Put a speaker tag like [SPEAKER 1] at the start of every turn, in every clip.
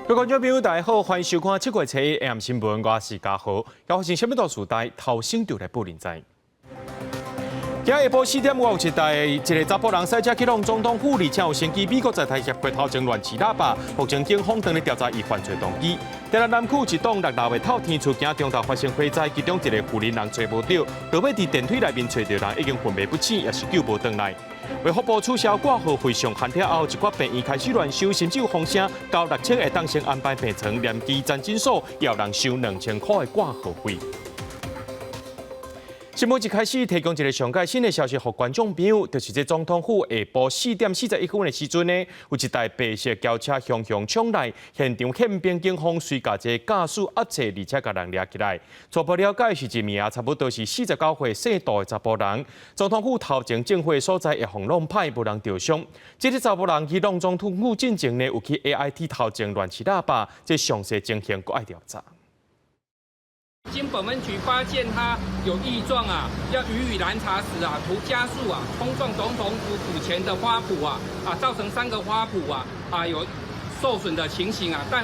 [SPEAKER 1] 各位觀眾朋友，大家好，歡迎收看7月7日 AM 新聞，我是嘉豪。發生啥物大事代頭先就來報您知。今下晡4點外有一台一个查埔人駛車去挵總統府，而且有先機美國在台協會頭前亂飼喇叭，目前警方正咧調查伊犯罪動機。台南南區一棟6樓的透天厝，今中晝發生火災，其中一个負責人揣無著，落尾佇電梯內面揣著人已經昏迷不醒，也是救無轉來。衛福部取消掛號費上限了後，一寡病院開始亂收，甚至有風聲高6000會當先安排病床，連基層診所也有人收2000箍的掛號費。新聞一開始提供一个上蓋新的消息，予觀眾朋友，就是這總統府下晡4點41分的時陣呢，有一台白色轎車雄雄衝來，現場憲兵警方隨共這個駕駛壓制，而且共人掠起來。初步了解是一名差不多是49歲姓杜的查埔人。總統府頭前正火所在會予弄歹，無人著傷。這个查埔人去挵總統府進前呢，有去 AIT 頭前亂飼喇叭，這詳細情形閣愛調查。
[SPEAKER 2] 經本分局發現他有異狀啊，要予以攔查時啊，圖加速啊，衝撞總統府府前的花圃啊，造成三個花圃啊有受損的情形啊，但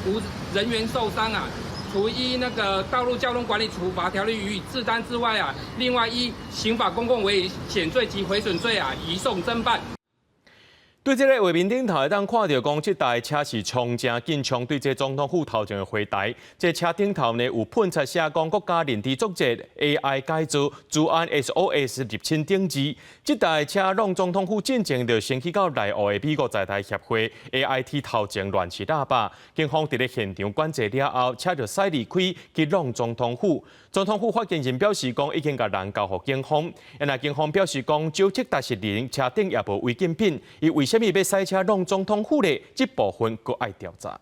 [SPEAKER 2] 無人員受傷啊。除依那個道路交通管理處罰條例予以治單之外啊，另外依刑法公共危險罪及毀損罪啊，移送偵辦。
[SPEAKER 1] 對這个畫面頂頭會當看著講，這台車是衝正緊衝對這總統府頭前的花台。這車頂頭呢有噴漆寫講國家認知作戰 AI 改造資安 SOS 入侵等字。這台車挵總統府進前就先去到內湖的美國在台協會 AIT 頭前亂飼喇叭。警方佇咧現場管制了後，車就駛離開去挵總統府。總統府發言人表示講，已經共人交予警方。若警方表示講，周徹達是人，車頂也無違禁品，伊為啥物欲駛車挵總統府呢？這部分閣愛調查。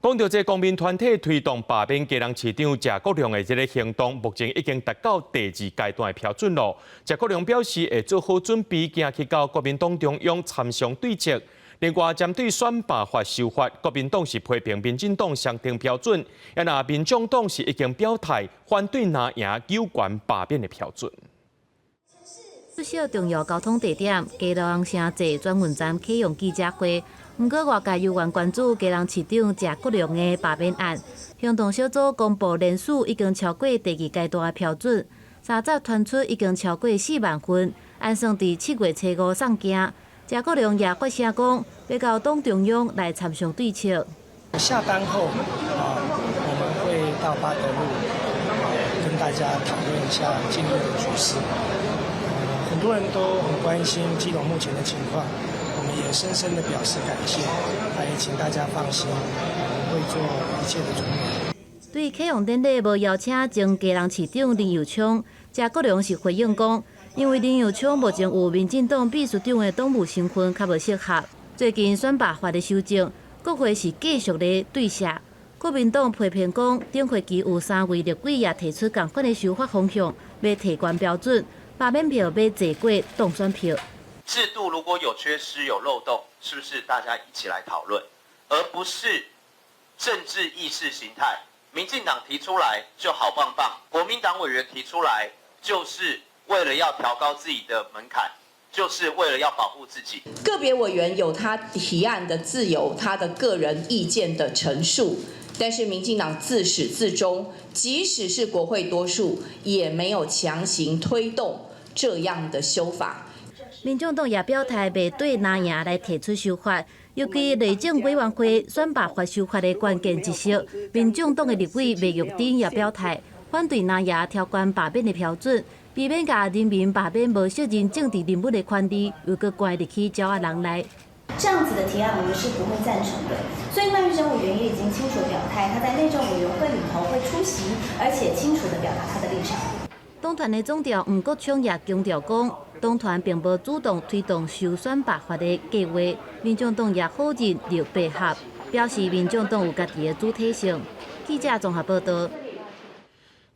[SPEAKER 1] 講著這公民團體推動罷免基隆市長謝國樑的這个行動，目前已經達到第二階段的標準囉。謝國樑表示會做好準備，行去到國民黨中央參詳對策。另外，針對選罷法修法，國民黨是批評民進黨雙重標準，若民眾黨是已經表態反對藍營有關罷免的標準。
[SPEAKER 3] 不少重要交通地點，基隆城際轉運站啟用記者會。毋過外界猶原關注基隆市長謝國樑的罷免案。行動小組公布連署已經超過第二階段的標準，三十團出已經超過4萬份，按算佇7月初5送件。謝國樑也發聲講，欲到黨中央來參詳對策。
[SPEAKER 4] 下單後啊，我們會到八德路跟大家討論一下近日的局勢。很多人都很關心基隆目前的情況，我們也深深的表示感謝，也請大家放心，我們會做一切的準備。
[SPEAKER 3] 對啟用典禮無邀請前基隆市長林右昌，謝國樑是回應講，因為林右昌目前有民進黨秘書長的黨務身份，較無適合。最近選罷法的修正，國會是繼續咧對射。國民黨批評講，頂會期有三位立委也提出仝款的修法方向，欲提懸標準，罷免票欲濟過當選票。
[SPEAKER 5] 制度如果有缺失、有漏洞，是不是大家一起來討論，而不是政治意識形態？民進黨提出來就好棒棒，國民黨委員提出來就是為了要調高自己的門檻，就是為了要保護自己。
[SPEAKER 6] 個別委員有他提案的自由，他的個人意見的陳述，但是民進黨自始至終，即使是國會多數，也沒有強行推動這樣的修法。
[SPEAKER 3] 民眾黨也表態，袂對藍營來提出修法，尤其內政委員會選罷法修法的關鍵一席，民眾黨的立委麥玉珍也表態，反對藍營調懸罷免的標準，避免共人民罷免無適任政治人物的權利，又閣關入去鳥仔籠內。
[SPEAKER 7] 這樣子的提案，我們是不會贊成的。所以麥玉珍委員也已經清楚表態，他在內政委員會裡頭會出席，而且清楚地表達他的立場。
[SPEAKER 3] 黨團的總召黃國昌也強調講，黨團並無主動推動修選罷法的計劃，民眾黨也否認綠白合，表示民眾黨有家己的主體性。記者綜合報道。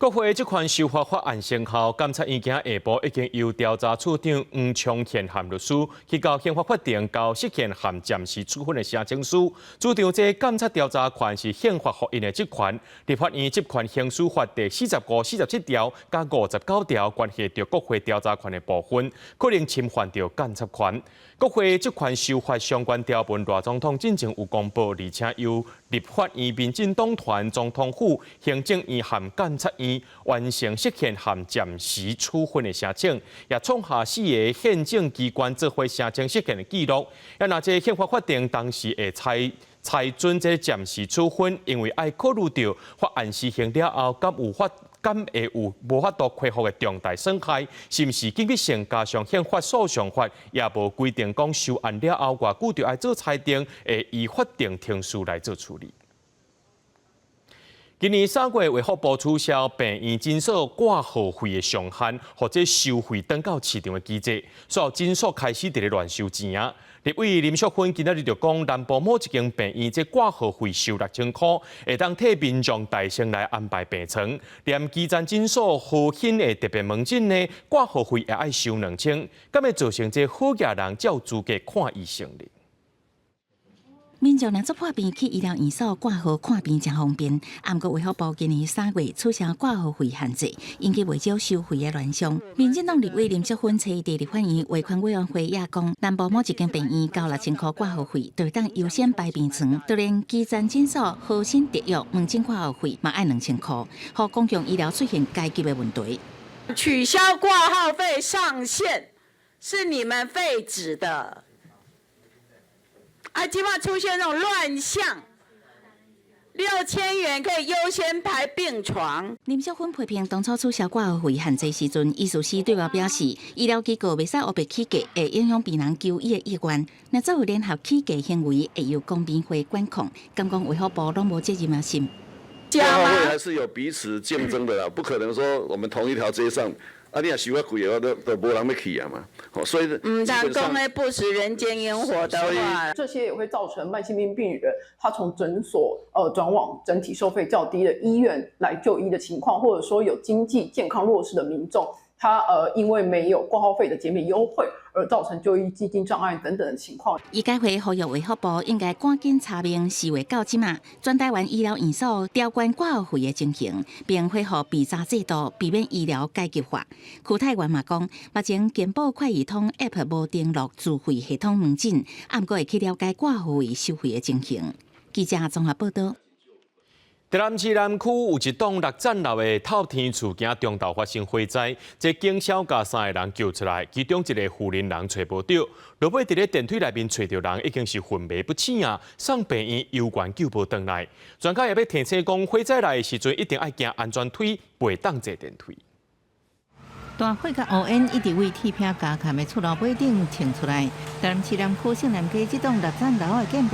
[SPEAKER 1] 國會職權修法法案生效，監察院今下晡已經由調查處長黃崇憲和律師去到憲法法庭交釋憲和暫時處分的申請書，主張這監察調查權是憲法賦予的職權。立法院職權行使法第45、47條佮59條關係著國會調查權的部分，可能侵犯著監察權。國會職權修法相關條文，賴總統進前有公布，而且由立法院民進黨團、總統府、行政院和監察院完成釋憲和暫時處分的申請，也創下四個憲政機關做伙申請釋憲的紀錄。啊，若這憲法法庭當時會裁准這暫時處分，因為愛考慮著法案施行了後，敢會有無法度恢復的重大損害，是毋是緊急性加上憲法訴訟法也無規定講收案了後偌久就愛做裁定，會依法定程序來做處理。今年3月，衛福部取消病院診所掛號費的上限，予這收費轉到市場的機制，所有診所開始佇咧亂收錢啊！立委林淑芬今仔日就講，南部某一間病院這掛號費收6000箍，會當替民眾代先來安排病床。連基層診所和興的特別門診呢，掛號費也愛收2000，敢會造成這好額人才有資格看醫生咧？
[SPEAKER 8] 民眾若做破病去醫療院所掛號看病誠方便，毋過衛福部今年3月取消掛號費限制，引起袂少收費的亂象。民進黨立委林淑芬揣佇立法院衛權委員會也講，南部某一間病院交6000箍掛號費，就會當優先排病床，就連基層診所和心特約門診掛號費嘛愛2000箍，予公共醫療出現階級的問題。
[SPEAKER 9] 取消掛號費上限是你們廢止的。啊，這擺出現這種亂象，6000元可以優先排病床。
[SPEAKER 8] 林淑芬批評當初取消掛號費限制時陣，醫師對外表示，醫療機構袂使烏白起價，會影響病人求醫的意願。若做有聯合起價行為，會由公平會管控。敢講衛福部攏無責任啊心。
[SPEAKER 10] 掛號費還是有彼此競爭的啦，不可能說我們同一條街上。啊！你若收較貴的，都無人欲去啊嘛。所以
[SPEAKER 9] 毋通講的不食人間煙火的話，
[SPEAKER 11] 這些也會造成慢性病病人他從診所轉往整體收費較低的醫院來就醫的情況，或者說有經濟健康弱勢的民眾，他因為沒有掛號費的減免優惠而造成就醫資金障礙等等的情況。
[SPEAKER 8] 醫改會呼籲衛福部應該趕緊查明4月到這馬，全台灣醫療院所調懸掛號費的情形，並恢復備查制度，避免醫療階級化。區泰源嘛講，目前健保快易通 App 無登錄自費系統門診，毋過會去了解掛號費收費的情形。記者綜合報道。
[SPEAKER 1] 台南市南區有一棟六層樓的透天厝，今中晝發生火災，這警消共三个人救出來，其中一个婦人人揣無著，落尾佇咧電梯內面揣著人已經是昏迷不醒啊，送病院猶原救無轉來。專家也欲提醒講，火災來的時陣一定愛行安全梯，袂當坐電梯。
[SPEAKER 12] 大火佮烏煙一直為鐵片加蓋的厝樓尾頂衝出來。台南市南區勝南街這棟六層樓的建物，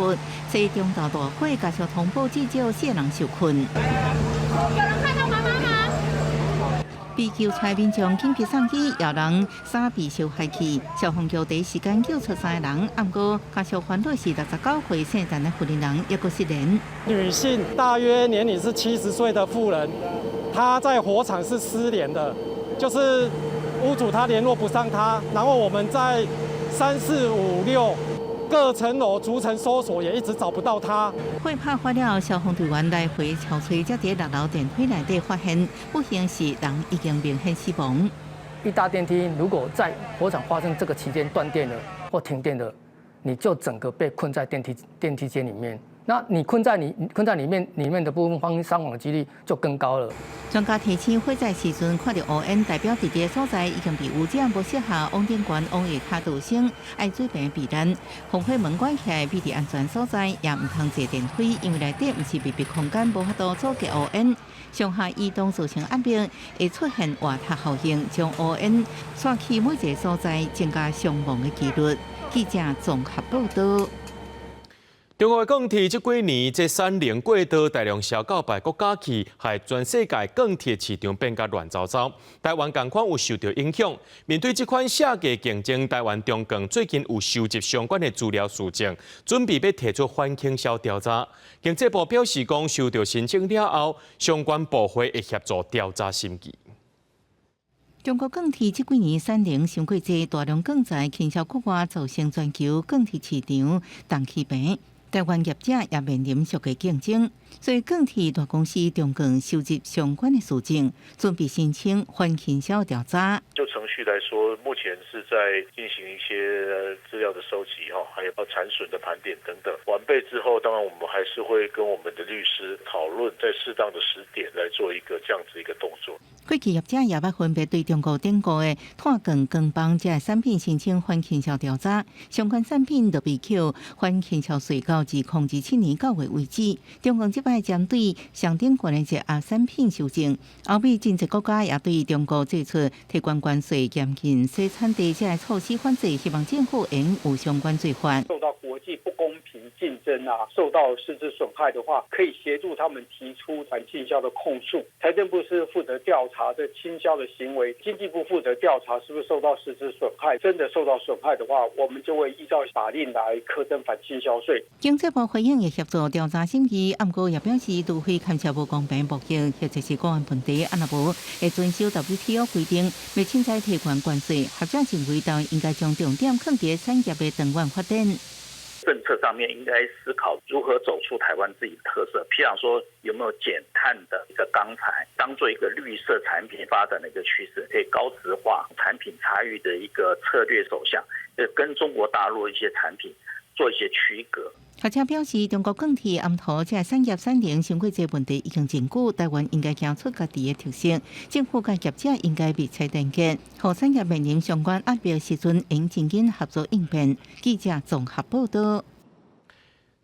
[SPEAKER 12] 昨中晝大火，加上通報至少四人受困。
[SPEAKER 13] 有人看到媽媽嗎？
[SPEAKER 12] 被救出來民眾緊急送醫，有人衫被燒壞去。消防局第一時間救出三個人，毋過家屬煩惱是69歲姓陳的婦人，猶閣失聯。
[SPEAKER 14] 女性大約年齡是70歲的婦人，她在火場是失聯的。就是屋主他聯絡不上他，然後我們在三四五六各層樓逐層搜索，也一直找不到他。
[SPEAKER 12] 火拍發了，消防隊員來回敲揣，才佇六樓電梯內底發現，不幸是人已經明顯死亡。
[SPEAKER 15] 一搭電梯，如果在火場發生這個期間斷電了或停電了，你就整個被困在電梯間裡面。那你困在裡面的部分，發生傷亡的幾率就更高了。
[SPEAKER 12] 專家提醒，火災時陣看著烏煙，代表佇這個所在已經被污染，無適合往頂懸往下跤逃生，愛準備避難。防火門關起來，避佇安全所在，也毋通坐電梯，因為內底毋是密閉空間，無法度阻隔烏煙。上下移動造成壓力，會出現滑塌效應，將烏煙竄去每一個所在，增加傷亡的幾率。記者綜合報道。
[SPEAKER 1] 中國鋼鐵這幾年這產能過多，大量銷到別國家去，害全世界鋼鐵市場變甲亂糟糟。台灣仝款有受著影響。面對這款下價競爭，台灣中鋼最近有收集相關的資料書證，準備欲提出反傾銷調查。經濟部表示講，收到申請了後，相關部會會協助調查審計。
[SPEAKER 12] 中國鋼鐵這幾年產能傷過濟，大量鋼材傾銷國外，造成全球鋼鐵市場動起平。台灣業者也面臨俗價競爭，所以鋼鐵大公司中鋼收集相關的書證，準備申請反傾銷調查。
[SPEAKER 16] 就程序來說，目前是在進行一些資料的收集，哈，還有殘損的盤點等等。完備之後，當然我們還是會跟我們的律師討論，在適當的時點來做一個這樣子一個動作。
[SPEAKER 12] 過去業者也捌分別對中國頂高的炭鋼鋼棒這產品申請反傾銷調查，相關產品都被扣反傾銷稅到2027年9月為止。中共這擺針對上頂懸的這項產品修正，歐美真濟國家也對中國祭出提懸關稅、嚴禁洗產地這措施反制，希望政府應有相關做法。
[SPEAKER 17] 受到國際不公平競爭啊，受到實質損害的話，可以協助他們提出反傾銷的控訴。財政部是負責調查這傾銷的行為，經濟部負責調查是不是受到實質損害。真的受到損害的話，我們就會依照法令來課徵反傾銷稅。
[SPEAKER 12] 經濟部回應會協助調查審議，毋過也表示，除非牽涉無公平貿易或者是國安問題，啊若無會遵守 WTO 規定，袂凊彩提懸關稅。學者認為，台灣應該將重點放佇產業的長遠發展。
[SPEAKER 18] 政策上面應該思考如何走出台灣自己的特色，譬如說有沒有減碳的一個鋼材，當做一個綠色產品發展的一個趨勢，可以高值化產品差異的一個策略走向，跟中國大陸一些產品做一些區隔。
[SPEAKER 12] 學者表示，中國鋼鐵、頷銅這產業產能傷過濟問題已經真久，台灣應該行出家己的特色，政府佮業者應該密切連結，予產業面臨相關壓力時陣，應真緊合作應變。記者綜合報道。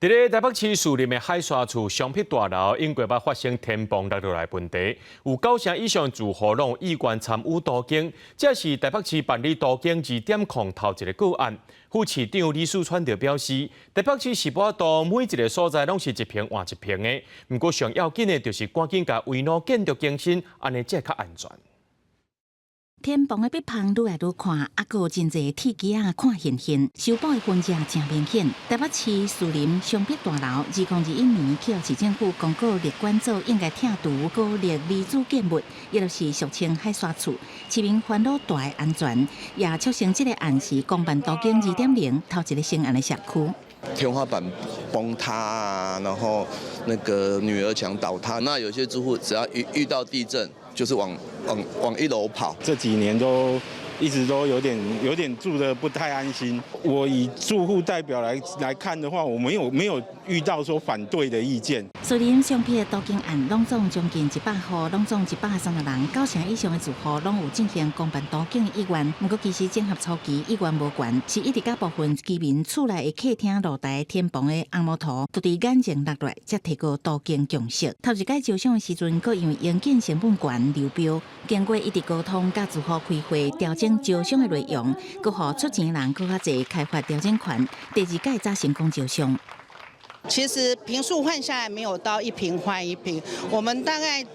[SPEAKER 1] 佇咧台北市士林的海沙厝雙碧大樓，頂個月發生天棚落落來問題，有九成以上住戶攏有意願參與都更，這是台北市辦理都更2.0頭一個個案。副市長李四川就表示，台北市是無法度每一個所在攏是一坪換一坪的，毋過上要緊的就是趕緊共圍爐建築更新，按呢才會較安全。
[SPEAKER 8] 天棚的壁縫愈來愈寬，啊，閣有真濟鐵枝仔看現現，修補的痕跡誠明顯。台北市士林雙碧大樓，2021年去予市政府公告列管做應該拆除高力離子建物，也就是俗稱海沙厝，市民煩惱大的安全，也促成這個案是公辦都更2.0頭一個成案的社區。
[SPEAKER 19] 天花板崩塌啊，然後那個女兒牆倒塌，那有些住戶只要一遇到地震，就是往一樓跑。
[SPEAKER 20] 這幾年都一直都有點住得不太安心。我以住戶代表來看的話，我沒有遇到說反對的意見。
[SPEAKER 8] 士林雙碧都更案，攏總將近100戶，攏總130人，九成以上的住戶攏有進行公辦都更的意願。毋過其實整合初期意願無懸，是一直到部分居民厝內的客廳露台天棚的紅毛塗都佇眼前落來，才提高都更共識。頭一擺招商的時陣，閣因為營建成本懸流標，經過一直溝通，佮住戶開會調整招商的內容，閣予出錢人閣較濟開發調整權。第二屆才成功招商。
[SPEAKER 9] 其實坪數換下來沒有到一坪換一坪，我們大概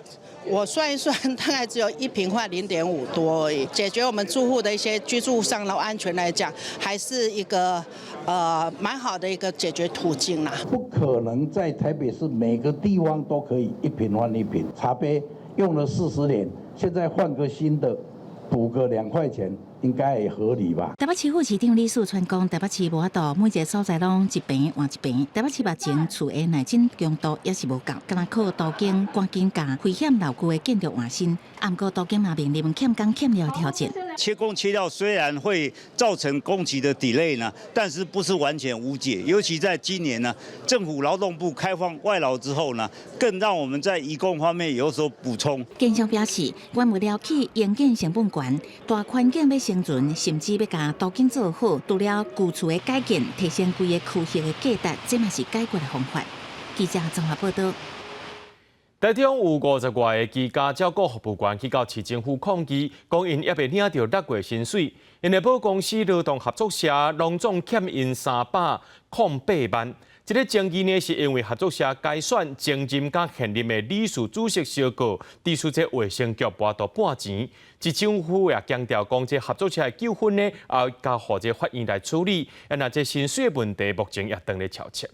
[SPEAKER 9] 我算一算，大概只有一坪換0.5多而已。解決我們住戶的一些居住上的安全來講，還是一個蠻好的一個解決途徑啦。
[SPEAKER 21] 不可能在台北市每個地方都可以一坪換一坪，茶杯用了40年，現在換個新的，補個2塊錢。應該也合理吧？
[SPEAKER 8] 台北市副市長李四川講，台北市無法度每一個所在攏一坪換一坪。台北市目前厝的耐震強度也是無夠，敢若靠都更趕緊共危險樓區的建築換新。毋過都更嘛面臨欠工欠料挑戰。
[SPEAKER 22] 缺工缺料雖然會造成工期的 delay 呢，但是不是完全無解。尤其在今年呢，政府勞動部開放外勞之後呢，更讓我們在移工方面有所補充。
[SPEAKER 8] 建商表示，原物料起營建成本懸，大環境欲生存，甚至欲共都更做好，除了舊厝的改建，提升規个區域的價值，這嘛是解決的方法。記者綜合報道。
[SPEAKER 1] 台中有50外个居家照顧服務員去到市政府抗議，講𪜶猶未領著6月薪水，𪜶的母公司勞動合作社攏總欠𪜶308萬。這个爭議呢，是因為合作社改選前任佮現任的理事主席相告，致使這衛生局無法度撥錢。市政府也強調講，這合作社的糾紛呢，也交予這法院來處理。啊，若這薪水的問題，目前也當咧調查。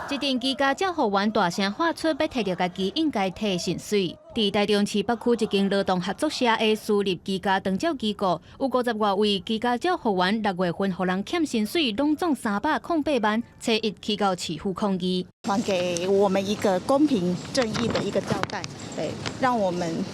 [SPEAKER 3] 這陣居家照護員大聲喊出，欲提著家己應該提薪水。佇台中市北區一間勞動合作社的私立居家長照機構，有50外位居家照護員6月份予人欠薪水，攏總308萬，初一去到市府抗議，
[SPEAKER 2] 還給我們一個公平正義的一個交代，對，讓我們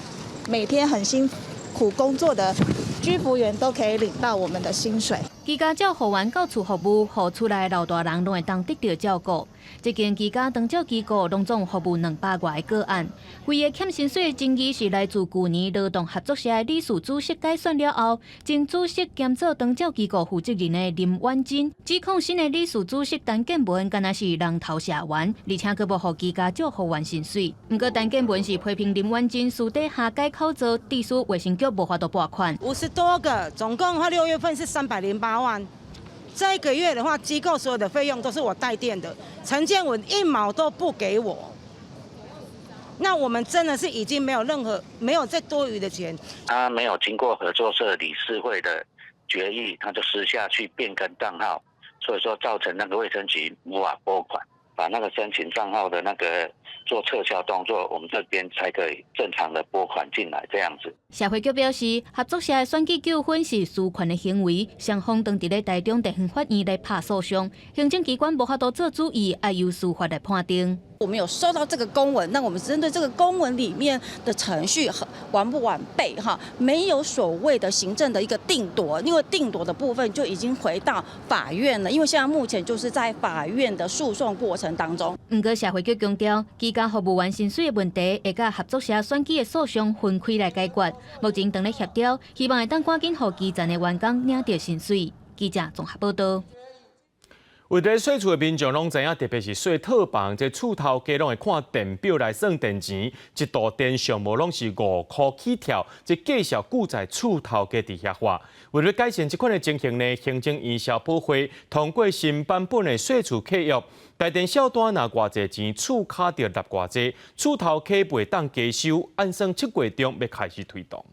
[SPEAKER 2] 每天很辛苦工作的居服員都可以領到我們的薪水。
[SPEAKER 3] 居家照護員到厝服務，予厝內老大人攏會當得著照顧。這間居家長照機構攏總服務200外個個案。規个欠薪水的爭議是來自舊年勞動合作社的理事主席改選了後，前主席兼做長照機構負責人的林婉珍指控新的理事主席陳建文敢若是人頭社員，而且閣無予居家照護員薪水。毋過陳建文是批評林婉珍私底下改口做，致使衛生局無法度撥款。
[SPEAKER 9] 50多個，總共的話6月份是308萬。這個月的話，機構所有的費用都是我代墊的，陳建文一毛都不給我。那我們真的是已經沒有任何沒有再多餘的錢。
[SPEAKER 4] 他沒有經過合作社理事會的決議，他就私下去變更賬號，所以說造成那個衛生局無法撥款，把那個申請賬號的那個做撤銷動作，我們這邊才可以正常的撥款進來，這樣子。
[SPEAKER 3] 社會局表示，合作社的選舉糾紛是私權的行為，雙方當佇咧台中地方法院來拍訴訟，行政機關無法度做主意，愛由司法來判定。
[SPEAKER 23] 我們有收到這個公文，那我們針對這個公文裡面的程序完不完備？哈，沒有所謂的行政的一個定奪，因為定奪的部分就已經回到法院了，因為現在目前就是在法院的訴訟過程當中。
[SPEAKER 3] 毋過社會局強調，居家服務員薪水的問題會佮合作社選舉的訴訟分開來解決。目前當咧協調，希望會當趕緊予基層的員工領著薪水。記者綜合報導。
[SPEAKER 1] 為佇細厝的民眾攏知影，特別是細套房，這厝頭家攏會看電表來算電錢，一度電上無攏是5箍起跳，這繼續久在厝頭家佇遐花。為了改善這款的情形呢，行政院消保會通過新版本的細厝契約，台電數單若偌濟錢，厝跤著納偌濟，厝頭家袂當加收，按算7月中欲開始推動。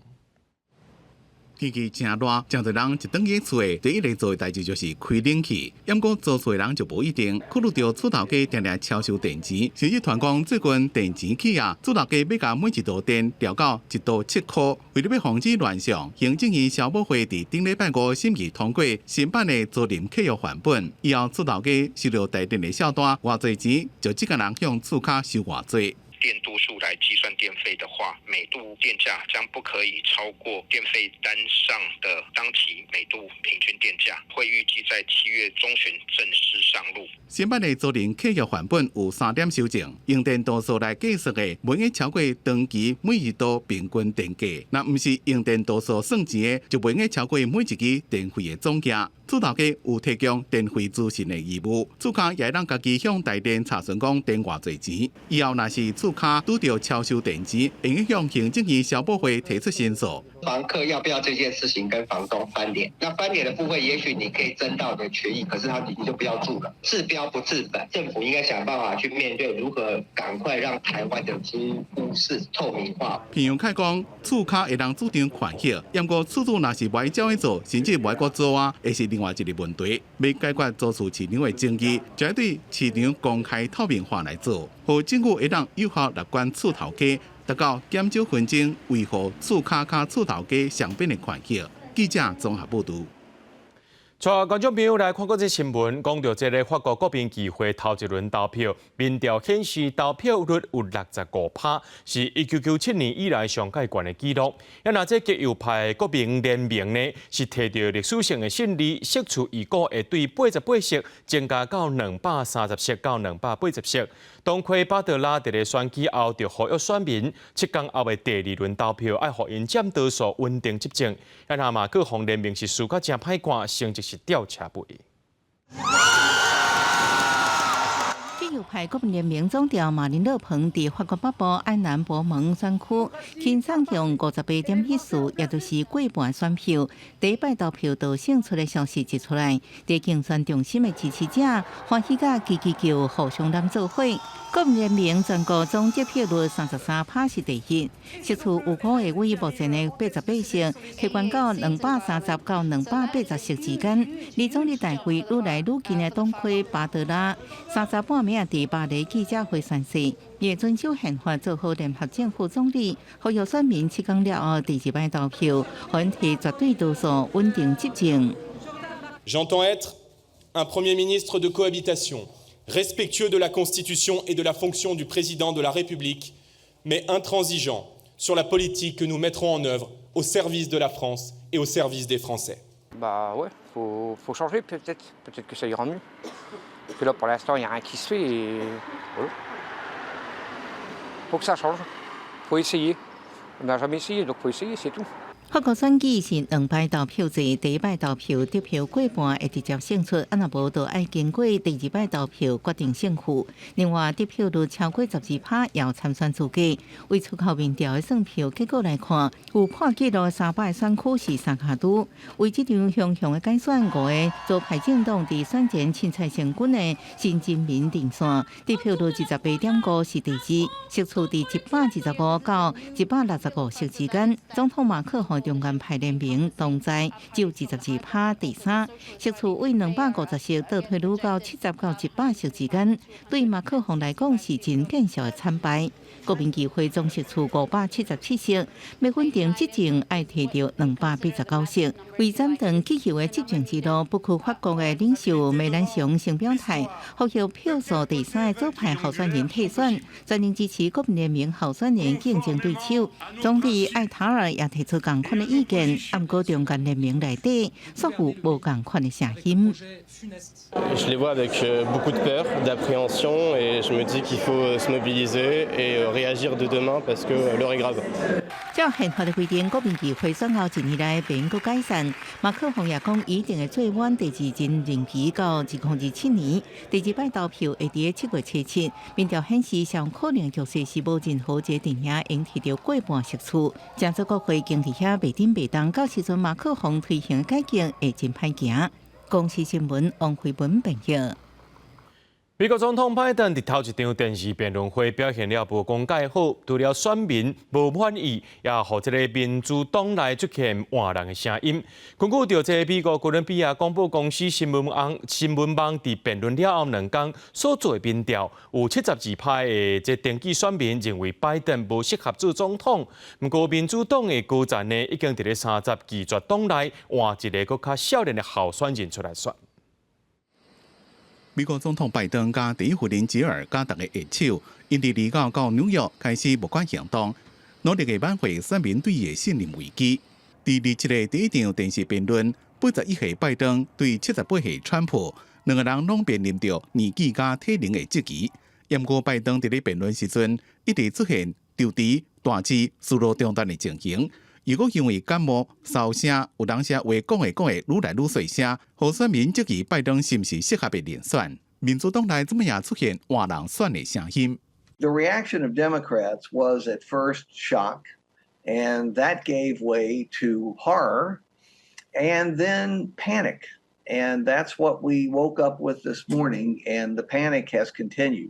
[SPEAKER 24] 天氣誠熱，誠濟人一轉去厝的第一个做的代誌就是開冷氣。毋過租厝的人就無一定，考慮著厝頭家定定超收電錢，甚至傳講最近電錢起啊，厝頭家欲共每一度電調到1度7箍。為著欲防止亂象，行政院消保會佇頂禮拜五審議通過新版的租賃契約範本，以後厝頭家收著台電的數單，偌濟錢就這個人向厝跤收偌濟。
[SPEAKER 25] 電度數來計算電費的話，每度電價將不可以超過電費單上的當期每度平均電價，會預計在7月中旬正式上路。
[SPEAKER 24] 新版的租賃契約範本有三點修正，用電度數來計算的，袂用超過當期每一度平均電價；若毋是用電度數算錢的，就袂用超過每一支電費的總價。厝頭家有提供電費資訊的義務，厝跤也會當家己向台電查詢講電偌濟錢。以後若是厝跤拄著超收電錢，會用向行政院消保會提出申訴。
[SPEAKER 26] 房客要不要這件事情跟房東翻臉？那翻臉的部分，也許你可以爭到你的權益，可是他你就不要住了。治標不治本，政府應該想辦法去面對，如何趕快讓台灣的租屋市透明化。
[SPEAKER 24] 朋友開講，厝跤會當主張權益，毋過厝主若是無愛照樣做，甚至無愛閣租啊，會是另外一个問題。欲解決租厝市場的爭議，就愛對市場公開透明化來做，予政府會當有效來管厝頭家，達到減少紛爭、維護厝跤佮厝頭家雙邊的權益。記者綜合報導。
[SPEAKER 1] 帶觀眾朋友來看國際新聞，講著這个法國國民議會頭一輪投票，民調顯示投票率有65%，是1997年以來上蓋懸的紀錄。啊，若這極右派國民聯盟呢，是提著歷史性的勝利，釋出預估會對88席增加到230席到280席。當區巴德拉佇咧選舉後就呼籲選民，7天後的第二輪投票愛予𪜶佔多數穩定執政。啊，若馬克宏聯盟是輸甲誠歹看，成績是吊車尾。
[SPEAKER 12] 右派國民聯盟總召馬林勒龐佇法國北部埃南博蒙選區，輕鬆用58.14，也就是過半選票，第一擺投票就勝出的消息一出來，佇競選中心的支持者歡喜甲吱吱叫，互相攬做伙。國民聯盟全國總得票率33%是第一，席次有可會為目前的88席，提懸到230到280席之間。離總理大位愈來愈近的黨魁巴德拉，30半暝佇巴黎記者會宣誓，會遵守憲法做好聯合政府總理，呼籲選民7天了後第二擺投票，予𪜶提絕對多數穩定執政。
[SPEAKER 5] J'entends être un Premier ministre de cohabitation, respectueux de la Constitution et de la fonction du président de la République, mais intransigeant sur la politique que nous mettrons en œuvre au service de la France et au service des Français.
[SPEAKER 6] Bah ouais, faut changer peut-être, peut-être que ça ira mieux. Parce que là, pour l'instant, il n'y a rien qui se fait et voilà. Faut que ça change, faut essayer. On n'a jamais essayé, donc faut essayer, c'est tout.
[SPEAKER 12] 法國選舉是兩擺投票制，第一擺投票得票過半會直接勝出，啊若無就愛經過第二擺投票決定勝負。另外，得票率超過12%也有參選資格。為出口民調的算票結果來看，有破紀錄300選區是三跤拄。為這場雄雄的改選，五个左派政黨佇選前凊彩成軍的新人民陣線，得票率28.5是第二，席次佇125到165席之間。總統馬克宏中間派聯盟同在只有22%，第三，席次為250席倒退嚕到70到100席之間，對馬克宏來講是真見笑的慘敗。國民議會總席次577席，欲穩定執政愛提著289席。為斬斷極右的執政之路，不屈法國的領袖梅蘭雄先表態，呼籲票數第三的左派候選人退選，全力支持國民聯盟候選人競爭對手。總理艾塔爾也提出仝款的意見，毋過中間聯盟內底煞有無仝款的聲音。
[SPEAKER 7] Je les vois avec beaucoup de peur, d'appréhension, et je me dis qu'il faut se mobiliser et réagir dès demain parce que l'heure est grave.
[SPEAKER 12] 照憲法的規定，國民議會選後一年內袂閣解散。馬克宏也講，一定會做滿第二任任期到2027年。第二擺投票會佇7月初7。民調顯示，上可能局勢是無任何一個陣營會提著過半席次。成座國會經佇遐袂振袂動，到時陣馬克宏推行改革會真歹行。公視新聞王慧文編譯。
[SPEAKER 1] 美國總統拜登佇頭一場電視辯論會表現了無講蓋好，除了選民無滿意，也予這个民主黨內出現換人的聲音。根據著這个美國哥倫比亞廣播公司新聞網佇辯論了後兩工所做的民調，有72%的這登記選民認為拜登無適合做總統。毋過民主黨的高層呢，已經佇咧30拒絕黨內換一个閣較少年的候選人出來選。
[SPEAKER 24] 美國總統拜登佮第一夫人吉爾佮逐个握手，𪜶佇29到紐約開始募款行動，努力的挽回選民對伊的信任危機。佇27日第一場電視辯論，81歲拜登對78歲川普，兩个人攏面臨著年紀佮體能的質疑。毋過拜登佇咧辯論時陣，一直出現躊遲、大舌、思路中斷的情形。如果因為感冒、燒聲，有當時話講會講會愈來愈細聲，予選民質疑拜登是毋是適合的人選？民主黨內這擺也出現換人選的聲音。
[SPEAKER 10] The reaction of Democrats was at first shock, and that gave way to horror, and then panic. And that's what we woke up with this morning, and the panic has continued.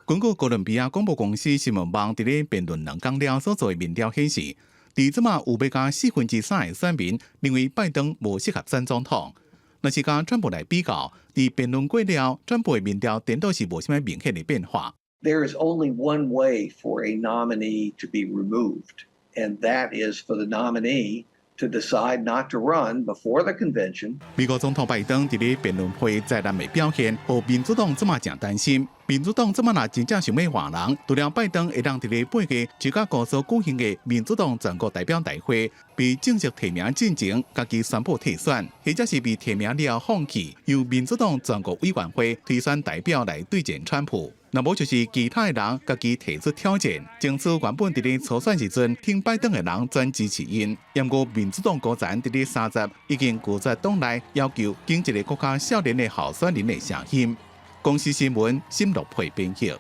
[SPEAKER 24] 根據哥倫比亞廣播公司新聞網佇咧辯論兩工了所做的民調顯示，佇這擺有欲加3/4的選民認為拜登無適合選總統。若是佮川普來比較，佇辯論過了，川普的民調顛倒是無啥物明顯的變化。
[SPEAKER 10] There is only one way for a nominee to be removed, and that is for the nominee to decide not to run before the convention.
[SPEAKER 24] 美國總統拜登佇咧辯論會災難的表現，予民主黨這擺誠擔心。民主黨這擺若真正想欲換人，除了拜登會當佇咧8月芝加哥所舉行的民主黨全國代表大會被正式提名進前，家己宣布退選，或者是被提名了後放棄，由民主黨全國委員會推選代表來對戰川普。若無就是其他的人家己提出挑戰，爭取原本佇咧初選時陣挺拜登的人轉支持𪜶。毋過民主黨高層佇咧30已經拒絕黨內要求揀一个閣較少年的候選人的聲音。公視新聞沈樂佩編譯。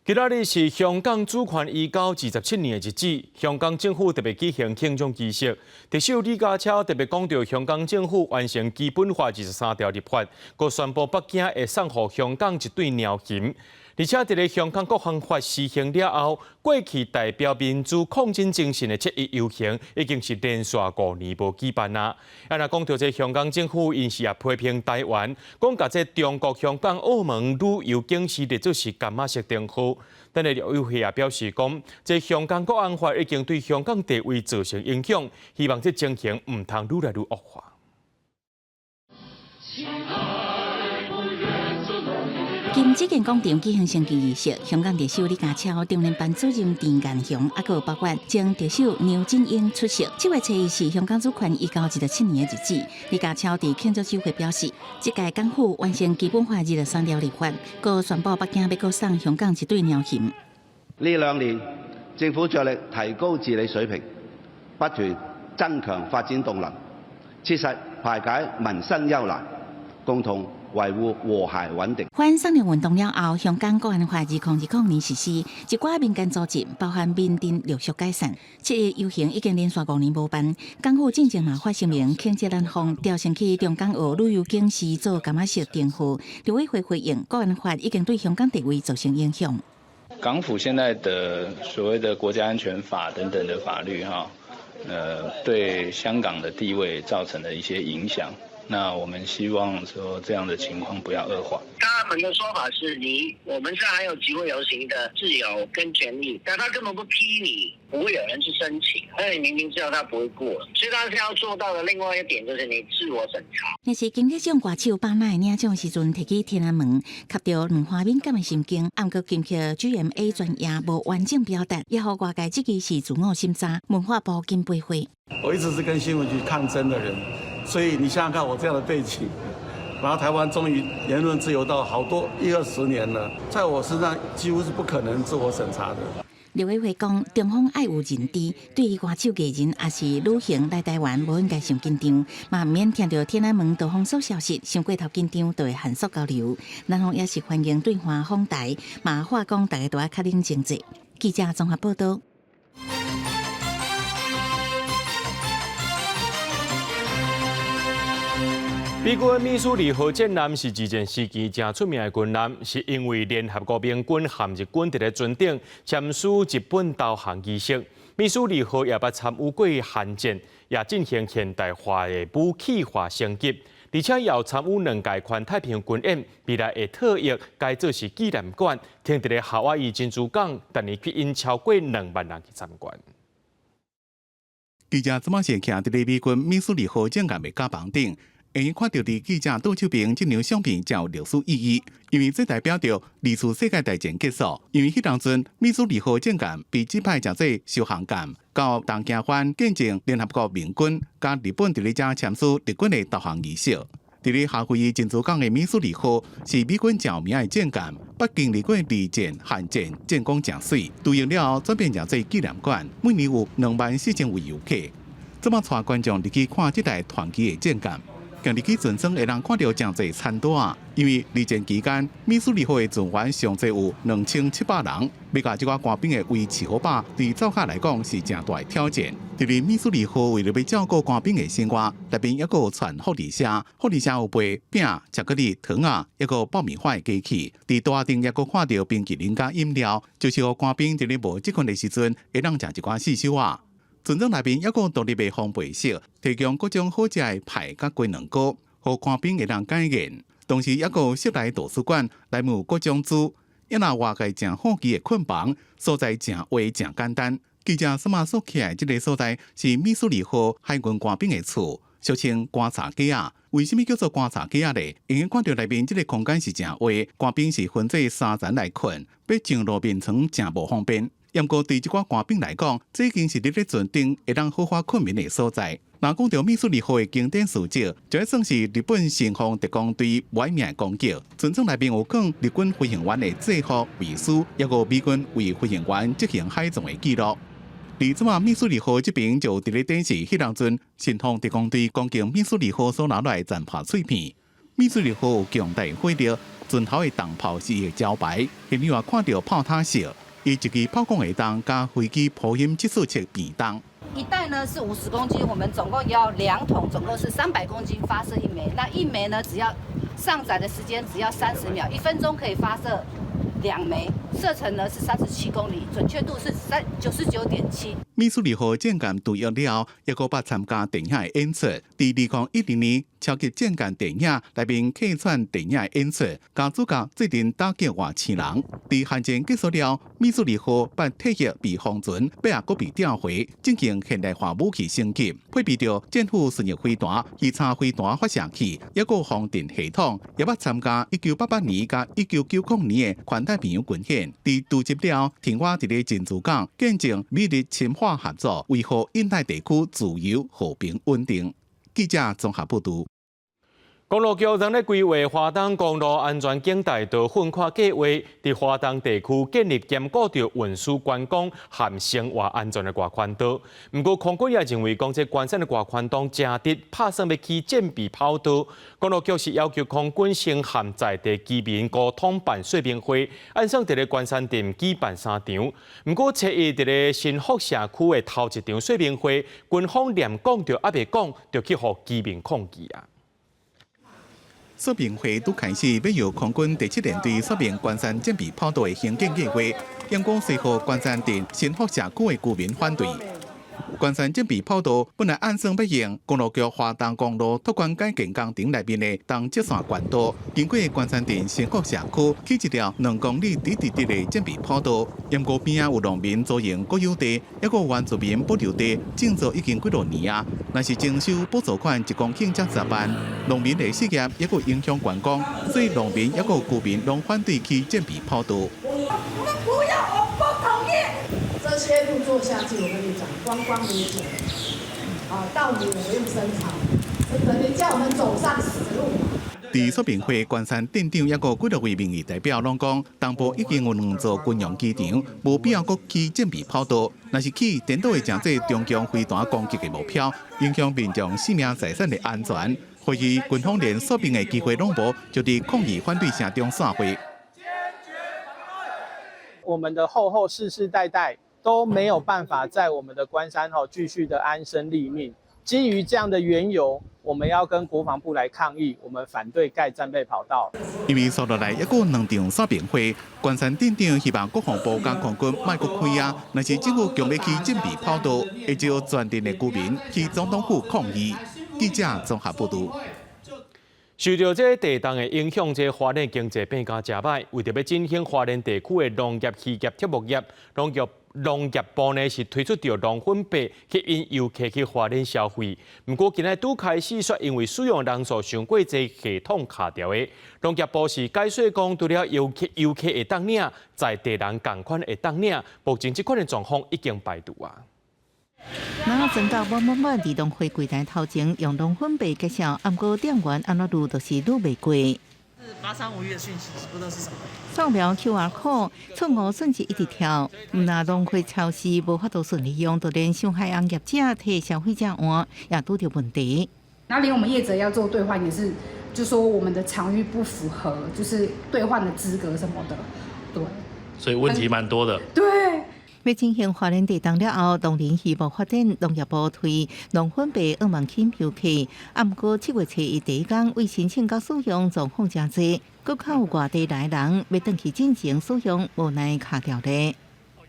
[SPEAKER 1] 今仔日是香港主權移交27年的日子，香港政府特別舉行慶祝儀式。特首李家超特別講著香港政府完成基本法23條立法，閣宣布北京會送予香港一對貓熊。而且佇咧香港國安法施行了後，過去代表民主抗爭精神的七一遊行已經是連續5年無舉辦啦。啊，若講著這香港政府，𪜶是也批評台灣，講共這中國香港、澳門旅遊景區列做是柑仔色燈號。但係陸委會也表示講，這香港國安法已經對香港地位造成影響，希望這情形毋通愈來愈惡化。
[SPEAKER 8] 金紫荊廣場舉行升旗儀式，香港特首李家超、中聯辦主任鄭雁雄，啊，閣有包括前特首梁振英出席。7月7日是香港主權移交27年的日子。李家超佇慶祝酒會表示，這屆港府完成基本法23條立法，閣宣布北京欲閣送香港一對貓熊。
[SPEAKER 11] 呢2年，政府着力提高治理水平，不斷增強發展動能，切實排解民生憂難，共同維護和諧穩定。
[SPEAKER 8] 反送中運動了後，香港國安法2020年實施，一寡民間組織，包含民陣陸續解散。七一遊行已經連續5年無辦，港府進前嘛發聲明，譴責南方調升去中港澳旅遊景區做柑仔色燈號。陸委會回應，國安法已經對香港地位造成影響。
[SPEAKER 13] 港府現在的所謂的國家安全法等等的法律，哈，對香港的地位造成了一些影響。那我們希望說這樣的情況不要惡化。
[SPEAKER 14] 他們的說法是你，我們是還有集會遊行的自由跟權利，但他根本不批你，不會有人去申請，因為你明明知道他不會過，所以他是要做到的另外一點就是你自我審查。
[SPEAKER 8] 那是金曲獎歌手巴奈領獎時陣提起天安門，吸著兩花敏感的神經，毋過金曲 GMA 專業無完整表達，也予外界質疑是自我審查。文化部緊回回。
[SPEAKER 15] 我一直是跟新聞局抗爭的人。所以你想想看，我這樣的背景，然後台灣終於言論自由到好多一二十年了，在我身上幾乎是不可能自我審查的。
[SPEAKER 8] 陸委會講，中方愛有認知，對於歌手藝人抑是旅行來台灣，無應該傷緊張，嘛毋免聽著天安門導風所消息，傷過頭緊張，就會限縮交流。南方也是歡迎對華訪台，嘛話講大家都愛較冷靜者。記者綜合報道。
[SPEAKER 1] 美軍密蘇里號戰艦是二戰時期誠出名的軍艦，是因為聯合國盟軍和日軍佇咧船頂簽署日本投降儀式。密蘇里號也捌參與過韓戰，也進行現代化的武器化升級，而且也有參與兩屆環太平洋軍演，未來會特役改做是紀念館，停佇咧夏威夷珍珠港，逐年吸引超過2萬人去參觀。
[SPEAKER 24] 記者這擺是徛佇咧美軍密蘇里號戰艦的甲板頂。會看著佇記者倒手邊這張相片，誠有歷史意義，因為這代表著二次世界大戰結束。因為彼當陣，密蘇里號戰艦被指派成做巡航艦，到東京灣見證聯合國盟軍佮日本佇咧遮簽署日軍的投降儀式。佇咧夏威夷珍珠港的密蘇里號是美軍誠有名的戰艦，捌經歷過二戰、韓戰，戰功誠媠，退役了後轉變成做紀念館，每年有2萬4千位遊客。這擺帶觀眾入去看這台傳奇的戰艦。行入去船艙會當看著誠濟餐桌仔，因為二戰期間，密蘇里號的船員上濟有2700人，欲共這寡官兵的胃飼好飽，對灶跤來講是誠大的挑戰。佇咧密蘇里號為著欲照顧官兵的生活，內面猶閣有傳福利社，福利社有賣餅、巧克力、糖仔，猶閣有爆米花的機器。佇桌仔頂猶閣看著冰淇淋佮飲料，就是予官兵佇咧無職權的時陣，會當食一寡細小仔。船艙內面猶閣有獨立的烘焙室，提供各種好食的派佮雞卵糕，予官兵會當解癮。同時，猶閣有室內圖書館，內面有各種書。抑若外界誠好奇的睏房，所在誠畫誠簡單。記者這擺所徛的這个所在是密蘇里號海軍官兵的厝，俗稱棺柴架仔。為啥物叫做棺柴架仔呢？因為看著內面這个空間是誠狹，官兵是分做三層來睏，欲上落眠床誠無方便。毋過對這寡官兵來講，這已經是佇咧船頂會當好好睏眠的所在。若講著密蘇里號的經典事蹟，就愛算是日本神風特攻隊無名的功績。船艙內面有囥日軍飛行員的制服、遺書，抑閣有美軍為飛行員執行海葬的記錄。而這擺密蘇里號這爿就佇咧展示彼當陣神風特攻隊攻擊密蘇里號所留落來的殘破碎片。米蘇利號有強大火力，船頭的重炮是伊的招牌。現場也看著炮塔燒，伊一支炮管會當共飛機波音747平重。
[SPEAKER 16] 一袋呢是50公斤，我們總共要2桶，總共是300公斤發射一枚。那一枚呢，只要上載的時間只要30秒，1分鐘可以發射2枚，射程呢是37公里，準確度是99.7。
[SPEAKER 24] 米蘇利號戰艦退役了後，猶閣捌參加電影的演出。佇2010年超級戰艦電影內面客串電影的演出，共主角做陣打擊外星人。佇韓戰結束了，米蘇利號捌退役被封存，尾仔閣被調回進行現代化武器升級，配備著戰斧巡弋飛彈、魚叉飛彈發射器，猶閣防電系統，也捌參加1988年佮1990年的環太平洋軍演。佇辭職了，停倚佇咧珍珠港，見證美日深化合作，維護印太地區自由和平穩定。記者綜合報導。
[SPEAKER 1] 公路局正咧規劃花東公路安全景大道奮闊計劃，佇花東地區建立兼顧著運輸觀光和生活安全的外環道。毋過空軍也認為講，這關山的外環道誠直，拍算欲起戰備跑道。公路局是要求空軍先和在地居民溝通辦說明會，按算佇咧關山鎮舉辦三場。毋過初一佇咧新福社區的頭一場說明會，軍方連講著猶未講，就去予居民抗議啊！
[SPEAKER 24] 說明會拄開始，欲由空軍第七聯隊說明關山戰備跑道的興建計劃，毋過隨予關山鎮新福社區的居民反對。關山戰備跑道本來按算欲用公路局花東公路拓寬改建工程內面的東浙線管道，經過關山鎮新福社區起一條2公里直直直的戰備跑道。毋過邊仔有農民租用國有地，猶閣原住民保留地，種作已經幾若年啊。若是徵收補助款一公頃才10萬，農民會失業，猶閣影響觀光，所以農民猶閣居民攏反對起戰備跑道。
[SPEAKER 17] 我們不要，我不同意。這些路做下去，我跟你講，觀光沒錢，啊，稻米我們用生產，等於叫我們走上死路。
[SPEAKER 24] 佇說明會，關山鎮長猶閣幾若位民意代表攏講，東部已經有兩座軍用機場，無必要閣起戰備跑道。若是起，顛倒會成做中共飛彈攻擊的目標，影響民眾生命財產的安全。會議軍方連說明的機會攏無，就佇抗議反對聲中散會。
[SPEAKER 18] 我們的後後世世代代都沒有辦法在我們的關山吼繼續的安身立命。基於這樣的緣由，我們要跟國防部來抗議，我們反對蓋戰備跑道。
[SPEAKER 24] 因為紲落來猶閣兩場說明會，關山鎮長希望國防部佮空軍莫閣開啊，若是政府強欲起戰備跑道，會召全鎮的居民去總統府抗議。記者綜合報導。
[SPEAKER 1] 受著這地動的影響，這花蓮經濟變甲誠䆀。為著欲振興花蓮地區的農業、漁業、畜牧業，農業部呢是推出著農分幣吸引遊客去花蓮消費。毋過今仔拄開始，卻因為使用人數傷過濟，系統卡著的。農業部是解說講，除了遊客會當領，在地人仝款會當領，目前這款的狀況已經排除啊。
[SPEAKER 12] 籃仔裝甲滿滿滿佇農會櫃台頭前用農分幣結賬，毋過店員按怎攄就是攄袂過。
[SPEAKER 19] 是8351的訊息，不知道是什麼。
[SPEAKER 12] 掃描 QR code，錯誤數字一直跳，毋但農會超市無法度順利用，就連上海行業者替消費者換也拄著問題。
[SPEAKER 20] 那連我們業者要做兌換，也是就說我們的場域不符合，就是兌換的資格什麼的，對。
[SPEAKER 21] 所以問題蠻多的。
[SPEAKER 20] 對。
[SPEAKER 12] 欲振興花蓮地動了後，農林漁牧發展農業部推農分幣向望吸引遊客，毋過7月初一第一工為申請佮使用狀況誠濟，閣較有外地來人欲轉去進前使用，無奈卡著咧。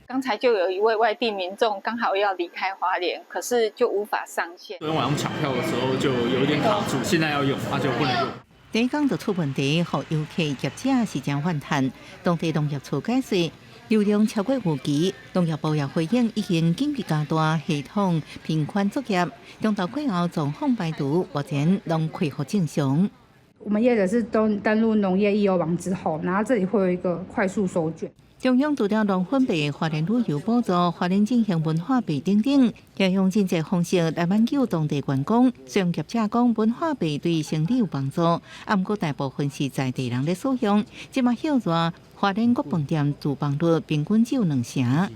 [SPEAKER 27] 剛才就有一位外地民眾剛好要離開花蓮，可是就無法上線。
[SPEAKER 28] 昨天晚上搶票的時候就有點卡住，現在要用，那就不能用。
[SPEAKER 12] 第一工就出問題，予遊客業者是誠怨嘆。當地農業處解釋，流量超過預期，農業部也回應已經緊急加大系統頻寬作業，中晝過後狀況排除，目前攏恢復正常。
[SPEAKER 20] 我們業者是都登錄農業易優網之後，然後這裡會有一個快速收券。
[SPEAKER 12] 中央除了農分幣、花蓮旅遊補助、花蓮振興文化幣等等，也用真濟方式來挽救當地觀光。雖然業者講文化幣對生理有幫助，毋過大部分是在地人咧使用。這馬歇熱，花蓮各飯店住房率平均只有2成。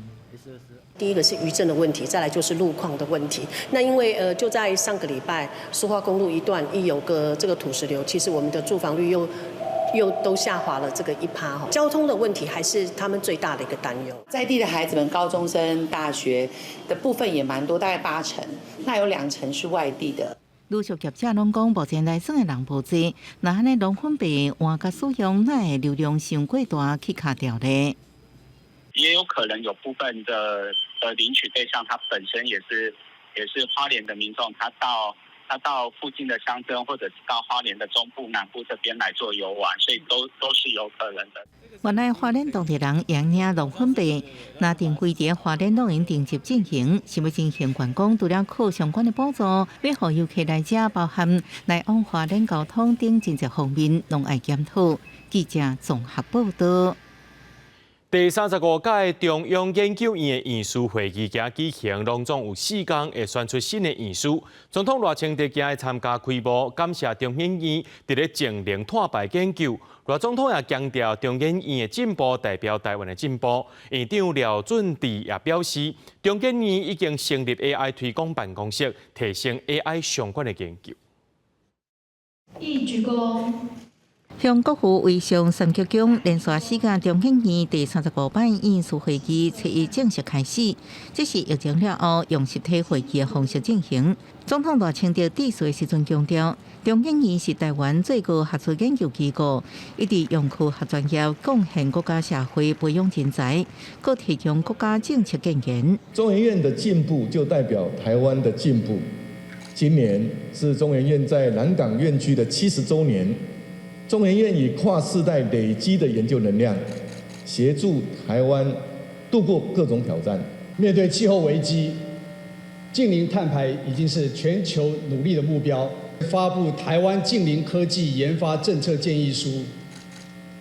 [SPEAKER 2] 第一個是餘震的問題，再來就是路況的問題。那因為就在上個禮拜，蘇花公路一段一有個這個土石流，其實我們的住房率又都下滑了這個1%哈。交通的問題還是他們最大的一個擔憂。
[SPEAKER 3] 在地的孩子們，高中生、大學的部分也蠻多，大概8成，那有2成是外地的。
[SPEAKER 12] 陸續業者攏講，目前來選的人無濟，若按呢龍粉白換佮使用，哪會流量傷過大去卡掉咧？
[SPEAKER 4] 也有可能有部分的領取對象，他本身也是花蓮的民眾，他到附近的鄉鎮，或者是到花蓮的中部、南部這邊來做遊玩，所以都是有可能的。
[SPEAKER 12] 原來花蓮當地人用領龍粉白，若定規佇花蓮攏用定級進行，想欲進行觀光，除了靠相關的補助，欲予遊客來遮，包含來往花蓮交通等真濟方面，攏愛檢討。記者綜合報道。
[SPEAKER 1] 第35屆中央研究院的院士會議今舉行，攏總有4工會選出新的院士。總統賴清德今日參加開幕，感謝中研院佇咧淨零碳排研究。賴總統也強調，中研院的進步代表台灣的進步。院長廖俊智也表示，中研院已經成立 AI 推廣辦公室，提升 AI 相關的研究。
[SPEAKER 9] 一鞠躬。
[SPEAKER 12] 向國父遺像三鞠躬，連續4屆中研院第35擺院士會議初一正式開始。這是疫情了後用實體會議的方式進行。總統賴清德致辭的時陣強調，中研院是台灣最高學術研究機構，一直用科學專業貢獻國家社會，培養人才，閣提供國家政策建言。
[SPEAKER 22] 中研院的進步就代表台灣的進步。今年是中研院在南港院區的70週年。中研院以跨世代累積的研究能量，協助台灣度過各種挑戰。
[SPEAKER 23] 面對氣候危機，淨零碳排已經是全球努力的目標。發布台灣淨零科技研發政策建議書，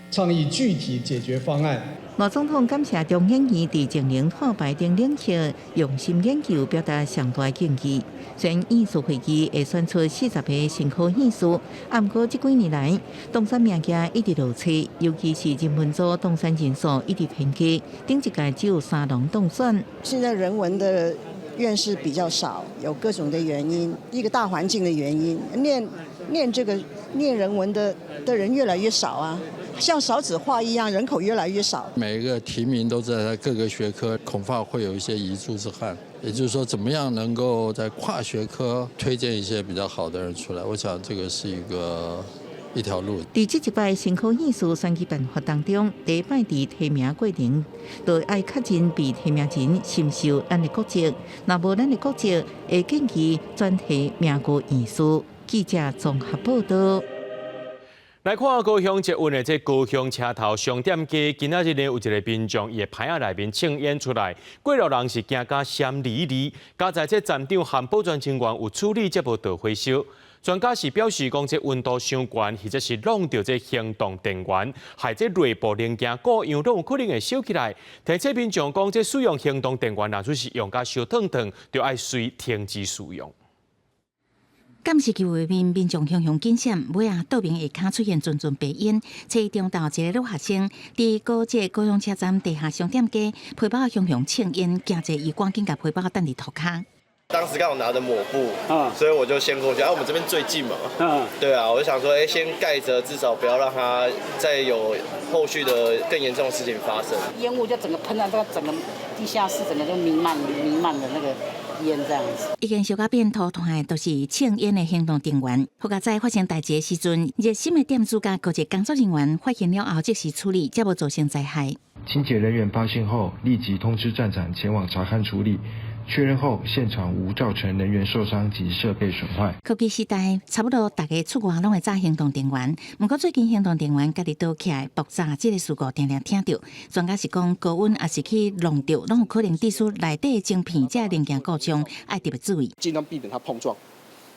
[SPEAKER 23] 倡議具體解決方案。
[SPEAKER 12] 賴總統感謝中研院佇淨零碳排等領域用心研究，表達上大敬意。雖然院士會議會選出40個新科院士，啊，毋過這幾年來，當選名額一直落冊，尤其是人文組當選人數一直偏低，頂一屆只有三人當選。
[SPEAKER 25] 現在人文的院士比較少，有各種的原因，一個大環境的原因，念這個念人文的人越來越少啊。像少子化一樣，人口越來越少。
[SPEAKER 26] 每一個提名都在各個學科，恐怕會有一些遺珠之憾。也就是說，怎麼樣能夠在跨學科推薦一些比較好的人出來？我想這個是一條路。
[SPEAKER 12] 佇這一擺新科院士選舉辦法當中，第一擺佇提名過程，就愛確認被提名人是毋是有咱的國籍，若無咱的國籍，會建議轉提名國院士。記者綜合報道。
[SPEAKER 1] 來看高雄捷運的這高雄車頭商店街，今仔日呢有一個民眾伊的棚仔內面衝煙出來，過路人是驚甲閃離離。佳哉這站長和保全人員有處理，才無著火燒。專家是表示講，這溫度傷懸，或者是弄著這行動電源，害這內部零件故障，攏有可能會燒起來。提醒民眾講，這使用行動電源，若是用甲燒燙燙，就愛隨停止使用。
[SPEAKER 8] 監視器畫面，民眾雄雄緊閃，尾仔道明下跤出現陣陣白煙。初一中晝一個女學生佇高捷高雄車站地下商店街，皮包雄雄衝煙，驚濟伊趕緊共皮包擲佇塗跤。
[SPEAKER 7] 當時剛好拿着抹布，所以我就先過去。啊，我們這邊最近嘛，對啊，我就想說，哎，先蓋着，至少不要讓它再有後續的更嚴重的事情發生。
[SPEAKER 16] 煙霧就整個噴到這個整個地下室，整個都彌漫彌漫的那個煙這樣子。
[SPEAKER 8] 已經燒甲變塗炭的，都是衝煙的行動電源。好佳哉發生代誌的時陣，熱心的店主佮高捷工作人員發現了後，即時處理，才無造成災害。
[SPEAKER 29] 清潔人員發現後，立即通知站長前往查看處理。確認後，現場無造成人員受傷及設備損壞。
[SPEAKER 8] 科技時代，差不多逐家出外攏會紮行動電源。毋過最近行動電源家己倒起來爆炸，這個事故定定聽著。專家是講高溫抑是去弄著，攏有可能致使內底晶片這零件故障，愛特別注意。
[SPEAKER 30] 盡量避免它碰撞。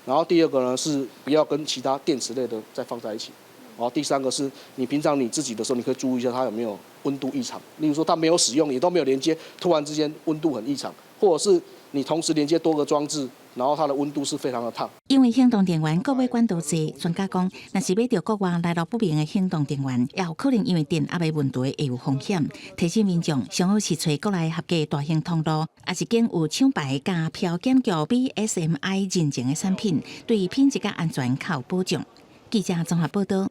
[SPEAKER 30] 然後第二個呢，是不要跟其他電池類的再放在一起。然後第三個是你平常你自己的時候，你可以注意一下它有沒有溫度異常。例如說它沒有使用，也都沒有連接，突然之間溫度很異常，或者是你同時連接多個裝置，然後它的溫度是非常的燙。
[SPEAKER 8] 因為行動電源購買管道濟，專家講，若是買著國外來路不明的行動電源，也有可能因為電壓的問題會有風險。提醒民眾，上好是揣國內合格大型通路，抑是揀有廠牌佮標檢局 BSMI 認證的產品，對品質佮安全較有保障。記者綜合報道。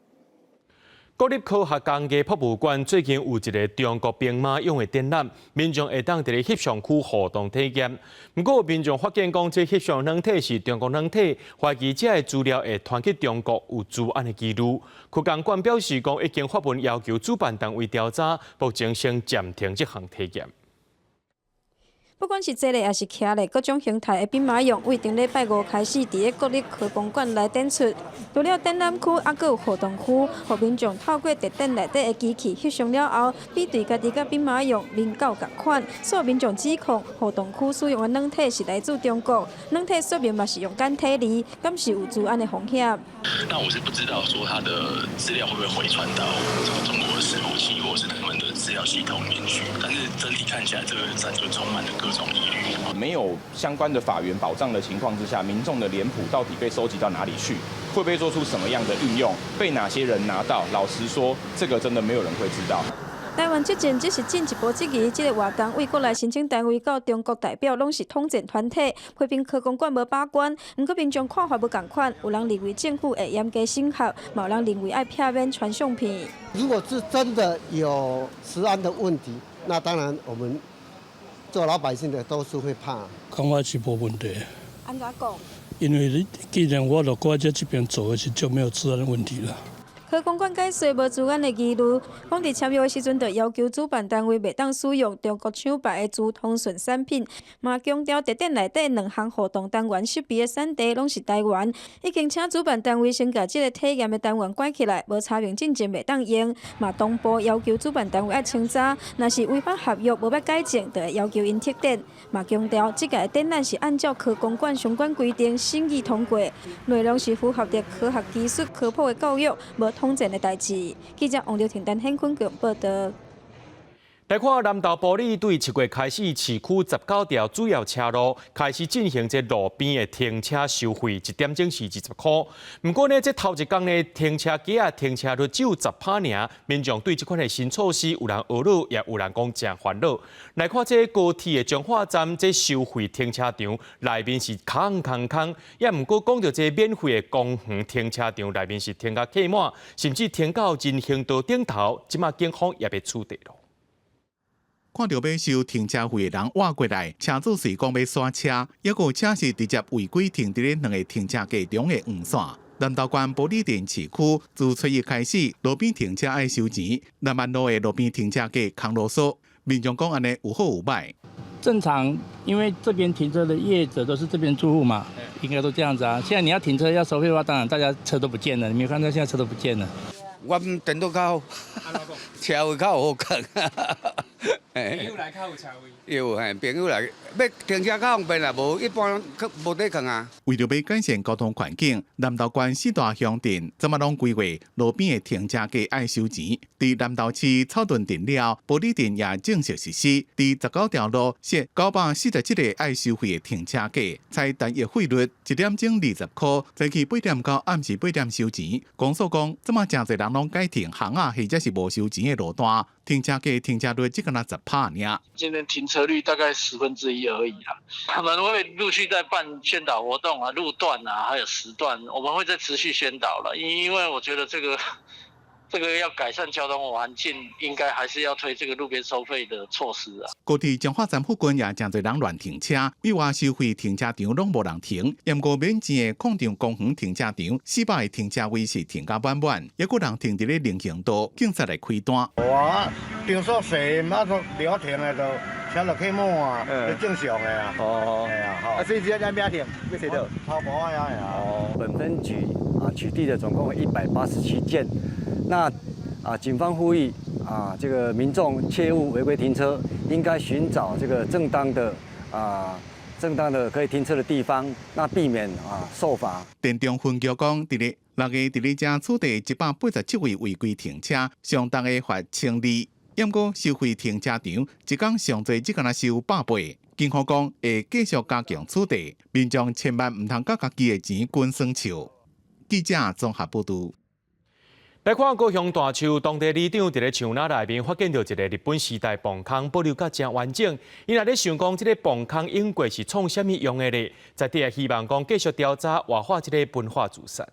[SPEAKER 1] 國立科學工藝博物館最近有一个中國兵馬俑的展覽，民眾會當佇咧翕相區互動體驗。毋過民眾發現講，這翕相軟體是中國軟體，懷疑這个資料會傳去中國有資安的疑慮。科工館表示講，已經發文要求主辦單位調查，目前先暫停這項體驗。
[SPEAKER 5] 不管是坐咧抑是徛咧，各種形態的兵馬俑，對頂禮拜五開始，佇咧國立科工館來展出。除了展覽區，猶閣有互動區，予民眾透過特展內底的機器翕相了後，比對家己佮兵馬俑面厚仝款。所有民眾指控互動區使用的軟體是來自中國，軟體說明嘛是用簡體字，敢是有資安的風險？
[SPEAKER 6] 那我是不知道說他的資料會不會回傳到這個中國的伺服器，或是他們的資料系統裡面去。但是整體看起來，這個展就充滿了各種疑慮。
[SPEAKER 10] 沒有相關的法源保障的情況之下，民眾的臉譜到底被收集到哪裡去？會被做出什麼樣的運用？被哪些人拿到？老實說，這個真的沒有人會知道。
[SPEAKER 5] 台灣執政只是進一步質疑，這个活動對國內申請單位到中國代表攏是統戰團體，批評科工館無把關。毋過民眾看法無仝款，有人認為政府會嚴格審核，嘛有人認為愛避免傳相片。
[SPEAKER 11] 如果是真的有食安的問題，那當然我們做老百姓的都是會怕。
[SPEAKER 13] 感覺是無問題。
[SPEAKER 5] 按怎講？
[SPEAKER 13] 因為你既然我落過來這邊做的是就沒有資安問題了。
[SPEAKER 5] 科工館解釋無資安的疑慮，講佇簽約的時陣就要求主辦單位袂當使用中國廠牌的資通訊產品，嘛強調特展內底兩項互動單元設備的產地攏是台灣，已經請主辦單位先共這个體驗的單元關起來，無查明進前袂當用，嘛同步要求主辦單位愛清查，若是違反合約無欲改正，就會要求𪜶撤展。嘛強調這屆展覽是按照科工館相關規定審議通過，內容是符合著科學技術科普的教育，無統戰的代誌。記者王劉婷、陳顯坤報道。
[SPEAKER 1] 來看南投埔里對7月開始，市區19條主要車路開始進行這路邊的停車收費，一點鐘是20箍。毋過呢，這頭一工呢，停車格仔停車率只有10趴爾，民眾對這款的新措施有人懊惱，也有人講誠煩惱。來看這高鐵的彰化站，這收費停車場內面是空空空，也毋過講著這免費的公園停車場內面是停甲客滿，甚至停到人行道頂頭，這馬警方也欲取締囉。
[SPEAKER 14] 看著欲收停車費的人倚過來，車主隨講欲徙車，抑閣有車是直接違規停佇咧兩个停車格中的黃線。南投縣埔里鎮市區自初一開始，路邊停車愛收錢，南安路的路邊停車格空囉嗦，民眾講按呢有好有䆀。
[SPEAKER 15] 正常，因為這邊停車的業者都是這邊住戶嘛，應該都這樣子啊。現在你要停車要收費的話，當然大家車都不見了，你沒有看到現在車都不見了。
[SPEAKER 17] 阮電腦較好，車位較好囥。
[SPEAKER 28] 朋友來較有車位。
[SPEAKER 17] 有嘿，朋友來，欲停車較方便啦，無一般去無地囥啊。
[SPEAKER 14] 為著欲改善交通環境，南投縣四大鄉鎮這馬攏規劃路邊的停車格愛收錢。佇南投市草屯鎮了，埔里鎮也正式實施。佇19條路設947個愛收費的停車格，採單一費率，一點鐘20箍，早起8點到暗時8點收錢。公所講，這馬誠濟人攏改停巷仔或者是無收錢的路段，停車格停車率只敢若10趴爾。
[SPEAKER 18] 今天停車率大概1/10而已啦。他們會陸續在辦宣導活動啊，路段啊，還有時段，我們會再持續宣導了。因為我覺得這個要改善交通環境，應該還是要推這個路邊收費的措施啊。
[SPEAKER 14] 高鐵彰化站附近也誠濟人亂停車，意外收費停車場攏無人停，毋過免錢的礦場公園停車場400個停車位是停甲滿滿，抑閣人停佇咧人行道，警察來開單。
[SPEAKER 24] 哇，場所細，啊，說袂曉停的就車就客滿啊，是正常的啊。哦，係啊，啊，
[SPEAKER 31] 所以這邊停，欲踅著？
[SPEAKER 24] 頭無啊，啊。
[SPEAKER 31] 哦，本分局啊取締的總共187件，那啊警方呼籲啊這個民眾切勿違規停車，應該尋找這個正當的可以停車的地方，那避免啊受罰。
[SPEAKER 14] 田中分局講，佇咧6月佇咧遮取締187位違規停車，相當的罰1200。毋過收費停車場，一工上濟只敢若收180。警方講會繼續加強取締，民眾千萬毋通共家己的錢滾耍笑。記者綜合報導。
[SPEAKER 1] 來看高雄大樹，當地里長佇咧樹林內面發現著一个日本時代磅空，保留甲誠完整。𪜶若咧想講，這个磅空湧過是創啥物用的咧？在地也希望講繼續調查，活化這个文化資產。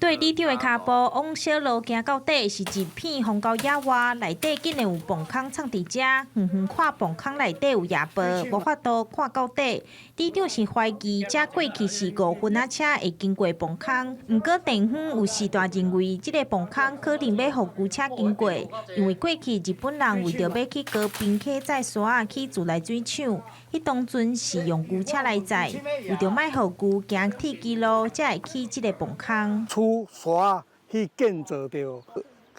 [SPEAKER 2] 對里長的跤步往小路行到底，是一片荒郊野外，內底竟然有磅空藏佇遮。遠遠看磅空內底有野步，無法度看到底。里長是懷疑遮過去是五分仔車會經過磅空，毋過地方有時段認為這个磅空可能欲予牛車經過，因為過去日本人為著欲去高屏溪載沙仔去自來水廠，彼當陣是用牛車來載，為著莫予牛行鐵支路，才會起這个磅空。
[SPEAKER 3] 出沙去建造著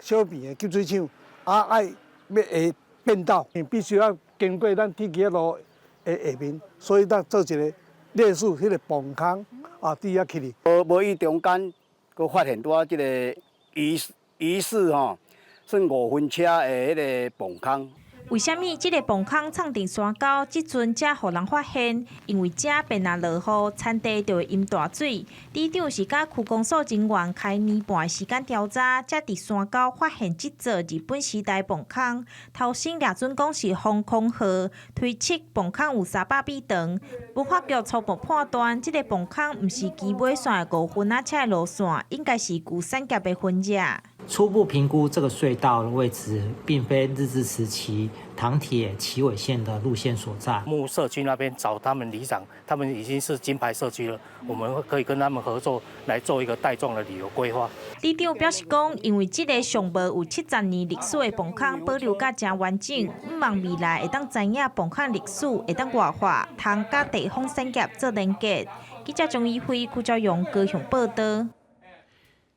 [SPEAKER 3] 小平的給水廠，啊愛欲會變道，必須要經過咱鐵枝路的下面，所以咱做一个類似彼个磅空啊，佇遐起哩。
[SPEAKER 4] 無無意中間，閣發現拄仔這个疑疑似吼，算五分車的彼个磅空。
[SPEAKER 2] 為啥物這个磅空藏佇山溝，這陣才予人發現？因為遮變若落雨，田地就會淹大水。里長是佮區公所人員開年半的時間調查，才佇山溝發現這座日本時代磅空。頭先掠準講是防空號，推測磅空有300米長。文化局初步判斷，這个磅空毋是基尾線的五分仔車的路線，應該是舊產業的分野。
[SPEAKER 9] 初步評估，這個隧道的位置並非日治時期糖鐵旗尾線的路線所在。
[SPEAKER 19] 木社區那邊找他們里長，他們已經是金牌社區了，我們可以跟他們合作來做一個帶狀的旅遊規劃。
[SPEAKER 2] 里長表示講，因為這个上無有70年歷史的磅空保留甲誠完整，向望未來會當知影磅空歷史，會當活化，通佮地方產業做連結。記者張怡輝、邱昭勇高雄報導。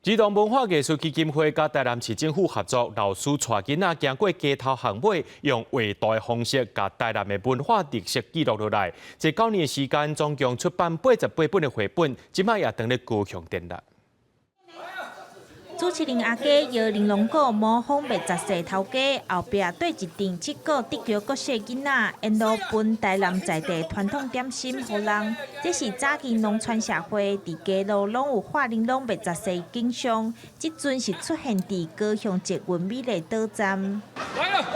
[SPEAKER 1] 兒童文化藝術基金會佮台南市政府合作，老師帶囡仔行過街頭巷尾，用畫圖的方式，共台南的文化特色記錄落來。這9年的時間，總共出版88本的繪本，這擺也當咧高雄展覽。
[SPEAKER 2] 主持人阿佳搖玲瓏鼓模仿麥雜世頭家，後壁綴一陣七個得叫國小囡仔，沿路分台南在地傳統點心予人。這是早期農村社會佇街路攏有畫玲瓏麥雜世景象，這陣是出現佇高雄捷運美麗島站。
[SPEAKER 20] 來了，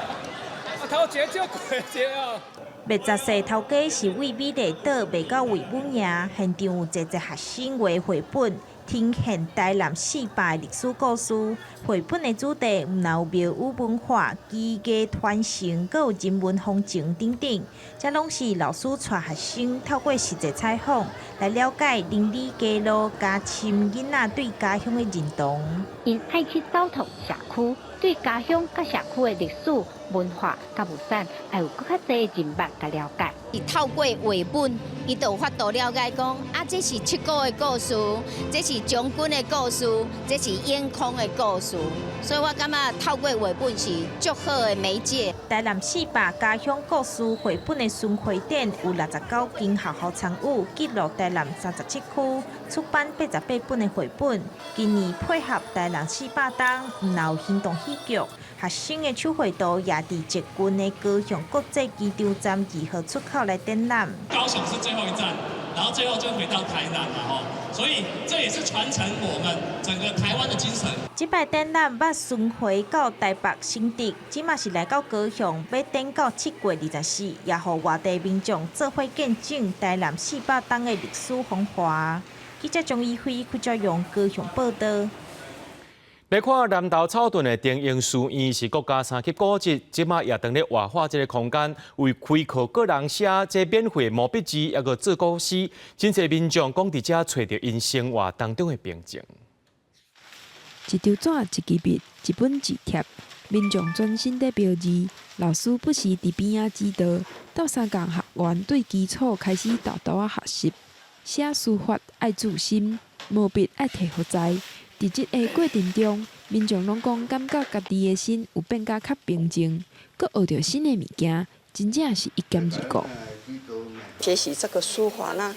[SPEAKER 20] 頭一个照過一个哦。
[SPEAKER 2] 麥雜世頭家是為美麗島賣到衛武營，現場有濟濟學生畫繪本。呈現台南400歷史故事，繪本的主題毋但有廟宇文化、技藝傳承，閣有人文風情等等，這攏是老師帶學生透過實際採訪來了解鄰里街路，加深囡仔對家鄉的認同。
[SPEAKER 21] 𪜶愛去走透社區，對家鄉佮社區的歷史文化佮物產，愛有閣較濟的認捌佮了解。
[SPEAKER 22] 伊透過繪本，伊就有法度了解講，啊，這是七股的故事，這是將軍的故事，這是永康的故事，所以我感覺透過繪本是足好的媒介。
[SPEAKER 2] 台南400家鄉故事繪本的巡迴展有69間學校參與，記錄台南37區，出版88本的繪本。今年配合台南400冬，毋但有行動戲劇，學生的手繪圖也佇捷運的高雄國際機場站2號出口來展覽。
[SPEAKER 23] 高雄是最後一站，然後最後就回到台南了吼，所以這也是傳承我們整個台灣的精神。
[SPEAKER 2] 這擺展覽捌巡迴到台北、新竹，這馬是來到高雄，欲展到7月24，也予外地民眾做伙見證台南400冬的歷史風華。記者張怡輝、邱昭勇高雄報導。
[SPEAKER 1] 來看南投草屯的中英書院是國家三級古蹟，這馬也當咧活化這个空間，為開課個人寫這免費毛筆字，抑閣做古詩，真濟民眾講佇遮揣著𪜶生活當中的平靜。
[SPEAKER 25] 一張紙、一支筆、一本字帖，民眾專心咧標字，老師不時佇邊仔指導。鬥相共學員對基礎開始沓沓仔學習，寫書法愛注心，毛筆愛提予在。佇這个過程中，民眾攏講感覺家己的心有變甲較平靜，閣學著新的物件，真正是一兼二顧。
[SPEAKER 27] 學習這個書法呢，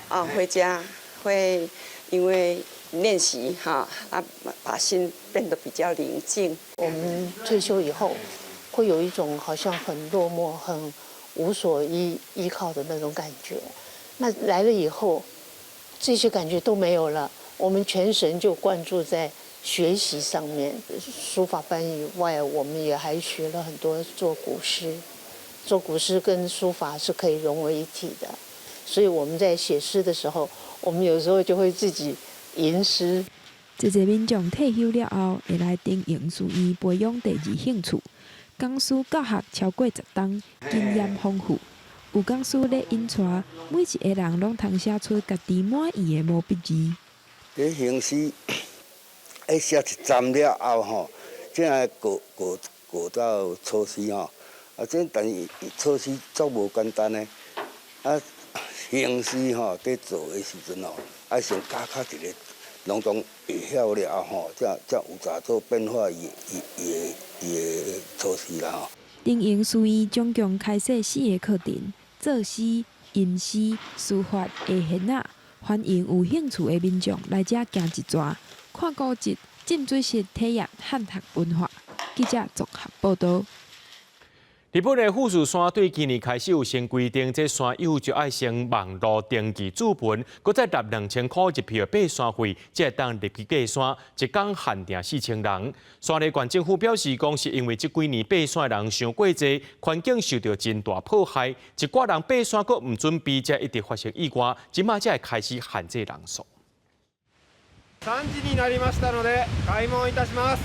[SPEAKER 27] 啊，回家會因為練習哈，啊，把心變得比較寧靜。
[SPEAKER 32] 我們退休以後，會有一種好像很落寞、很
[SPEAKER 6] 無所依靠的那種感覺。那來了以後，這些感覺都沒有了，我們全神就關注在學習上面。書法班以外，我們也還學了很多做古詩，做古詩跟書法是可以融為一體的。所以我們在寫詩的時候，我們有時候就會自己吟詩。
[SPEAKER 25] 濟濟民眾退休了後，會來經營書院培養第二興趣。講師教學超過10冬，經驗豐富。有講師咧引帶，每一个人攏通寫出家己滿意的毛筆字。
[SPEAKER 7] 佇行詩，愛寫一站了後吼，才會過到草詩吼。啊，這但是草詩足無簡單的。啊，行詩吼，佇做的時陣吼，愛先教較一个攏總會曉了後吼，才有才做變化伊的措施啦吼。
[SPEAKER 25] 經營書院總共開設四个課程：作詩、吟詩、書法、下弦仔，歡迎有興趣的民眾來遮行一逝，看古蹟、浸水式體驗漢學文化。記者綜合報導。
[SPEAKER 1] 日本的富士山對今年開始有新規定，這山友就愛先網路登記注文，閣再納2000箍入票爬山費，才會當入去爬山。一工限定4000人。山梨縣政府表示，講是因為這幾年爬山的人傷過濟，環境受著真大破壞，一寡人爬山閣毋準備，才一直發生意外，這馬才會開始限制人數。
[SPEAKER 8] 3時になりましたので開門いたします。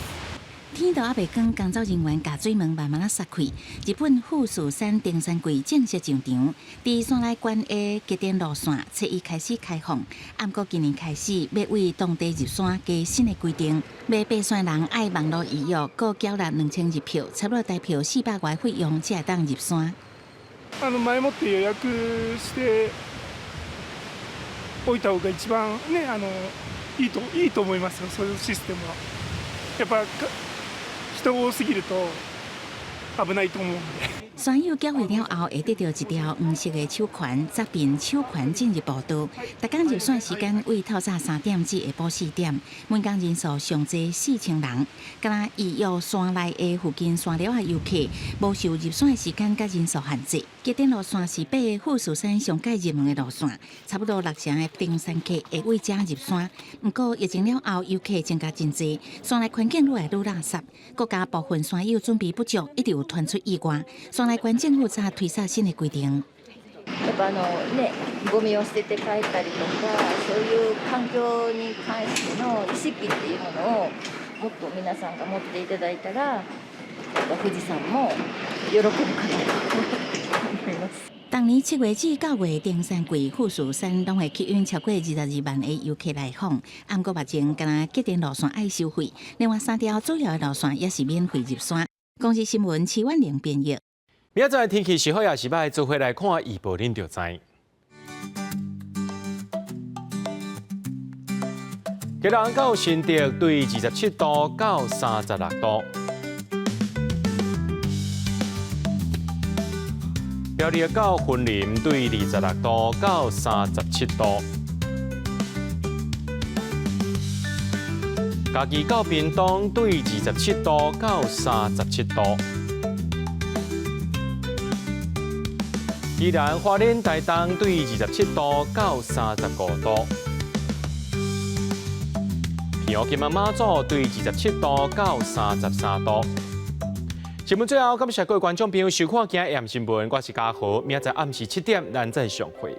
[SPEAKER 10] 天都猶未光，工作人員共水門慢慢仔閂開。日本富士山登山季正式上場，佇山梨縣的急電路線，初一開始開放。毋過今年開始，欲為當地入山加新的規定，欲爬山人愛網路預約，閣繳納2000入票，差不多台票400元費用，才會當入山。
[SPEAKER 11] 前もって予約しておいた方が一番ね、いいと思いますよ。そういうシステムは。やっぱ人多すぎると危ないと思うんで。
[SPEAKER 10] 山友繳費了後，會得著一條黃色的手環，方便手環進入步道。逐工入山時間為透早3點至下晡4點，每工人數上濟4000人。敢若預約山內的附近山寮仔遊客，無受入山的時間佮人數限制。急電路線是爬富士山上蓋熱門的路線，差不多六成的登山客會為遮入山。毋過疫情了後，遊客增加真濟，山內環境愈來愈垃圾，閣加部分山友準備不足，一直有傳出意外。山梨縣政府才推出新的規定。
[SPEAKER 12] やっぱね、ゴミを捨てて帰ったりとか、そういう環境に関しての意識っていうものをもっと皆さんが持っていただいたら、やっぱ富士山も喜ぶかなと思います。
[SPEAKER 10] 逐年7月至9月登山季，富士山攏會吸引超過22萬个遊客來訪。毋過目前，敢若急電路線愛收費，另外三條主要的路線也是免費入山。公視新聞徐婉玲編譯。
[SPEAKER 1] 明仔載天氣是好抑是䆀，做伙來看預報，恁就知。基隆到新竹對27度到36度。苗栗到雲林對26度到37度。嘉義到屏東對27度到37度。宜蘭花蓮台東對27度到35度。澎湖金門馬祖對27度到33度。新聞最後，感謝各位觀眾朋友收看今日暗新聞，我是嘉豪，明仔載暗時7點，咱再相會。